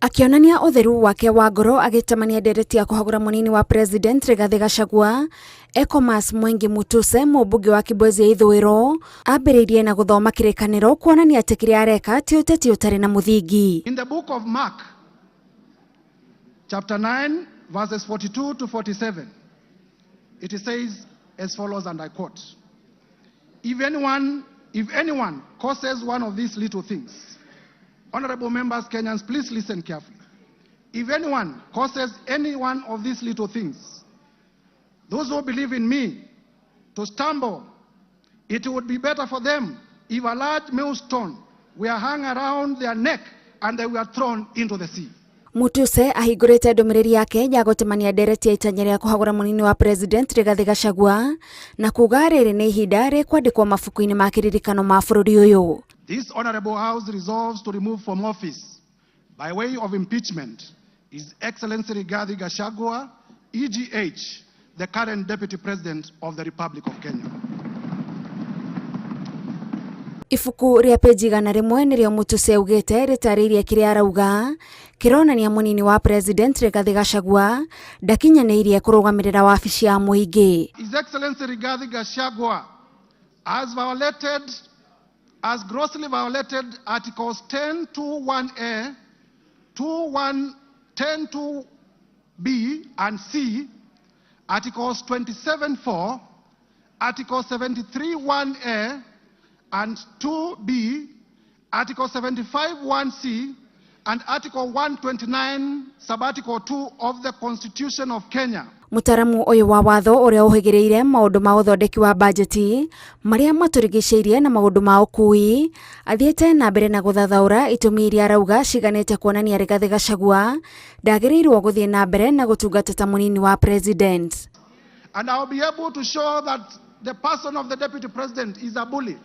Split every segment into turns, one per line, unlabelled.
Akĩonania ũtheru wake wa ngoro agĩtamania ndereti ya kũhagũra mũnini wa President Rigathĩ Gachagua, Ecomas Mwengi Mutuse mũmbunge wa Kibwezi ya Ithũĩro ambĩrĩirie na gũthoma kĩrĩkanĩro kuonania atĩ kĩrĩa areka ti ũteti ũtarĩ na mũthingi.
In the book of Mark, chapter 9, verses 42 to 47, it says as follows, and I quote, If anyone, if anyone causes one of these little things, honorable members, Kenyans, please listen carefully. If anyone causes any one of these little things, those who believe in me, to stumble, it would be better for them if a large millstone were hung around their neck and they were thrown into the sea.
Mutuse ahingũrĩte ndũmĩrĩri yake ya gũtemania ndereti ya itanya rĩa kũhagũra mũnini wa President Rigathĩ Gachagua na kuga rĩrĩ nĩ ihinda rĩkwandĩkwo mabuku-inĩ ma kĩririkano ma bũrũri ũyũ.
This honorable house resolves to remove from office by way of impeachment His Excellency Rigathi Gachagua, EGH, the current Deputy President of the Republic of Kenya.
Ibuku rĩa peji 100 nĩrĩo Mutuse augĩte rĩtarĩirie kĩrĩa arauga kĩronania mũnini wa President Rigathĩ Gachagua ndakinyanĩirie kũrũgamĩrĩra wabici ya mũingĩ.
His Excellency Rigathi Gachagua has violated, has grossly violated Articles 10 to 1A, 2 1, 10 to B and C, Articles 27 4, Article 73 1A and 2B, Article 75 1C, and Article 129 Subarticle 2 of the Constitution of Kenya.
Mũtaramu ũyũ wa watho ũrĩa ũhĩgĩrĩire maũndũ ma ũthondeki wa bajeti marĩa matũrigicĩirie na maũndũ ma ũkui athiĩte na mbere na gũthathaũra itũmi iria arauga ciganĩte kuonania Rigathĩ Gachagua ndagĩrĩirwo gũthiĩ na mbere na gũtungata ta mũnini wa president.
And I'll be able to show that the person of the deputy president is a bully.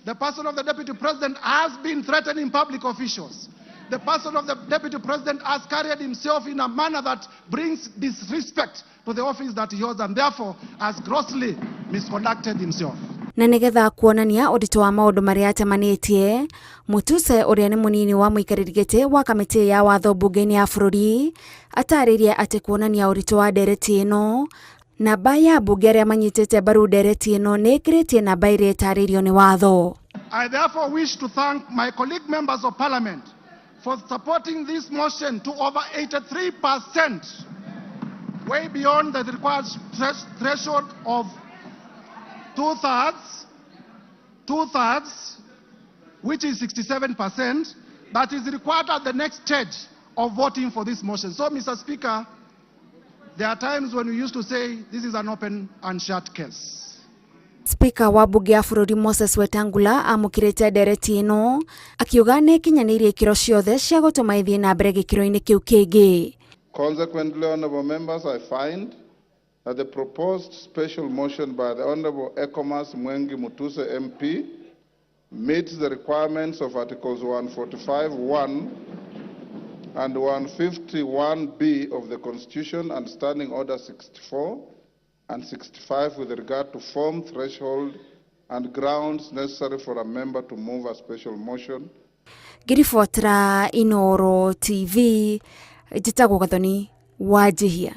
The person of the deputy president has been threatening public officials. The person of the deputy president has carried himself in a manner that brings disrespect to the office that he holds and therefore has grossly misconducted himself.
Na nĩgetha kuonania ũritũ wa maũndũ marĩa atemanĩtie, Mutuse ũrĩa nĩ mũnini wa mũikarĩri gĩtĩ wa kamĩtĩ ya watho mbunge-inĩ ya bũrũri atarĩirie atĩ kuonania ũritũ wa ndereti ĩno namba ya mbunge arĩa manyitĩte mbaru ndereti ĩno nĩ ĩkĩrĩtie namba ĩrĩa ĩtarĩirio nĩ watho.
I therefore wish to thank my colleague members of parliament for supporting this motion to over 83%, way beyond the required threshold of two-thirds, which is 67%, that is required at the next stage of voting for this motion. So, Mr. Speaker, there are times when we used to say this is an open and shut case.
Spika wa mbunge ya bũrũri Moses Wetangula amũkĩrĩte ndereti ĩno akiuga nĩ ĩkinyanĩirie ikĩro ciothe cia gũtũma ĩthiĩ na mbere gĩkĩro-inĩ kĩu kĩngĩ.
Consequently, honorable members, I find that the proposed special motion by the Honorable Ecomas Mwengi Mutuse MP meets the requirements of Articles 145.1 and 151B of the Constitution and Standing Order 64 and 65 with regard to form, threshold, and grounds necessary for a member to move a special motion.
Ngĩribotera Inooro TV, njĩtagwo Gathoni Wanjihia.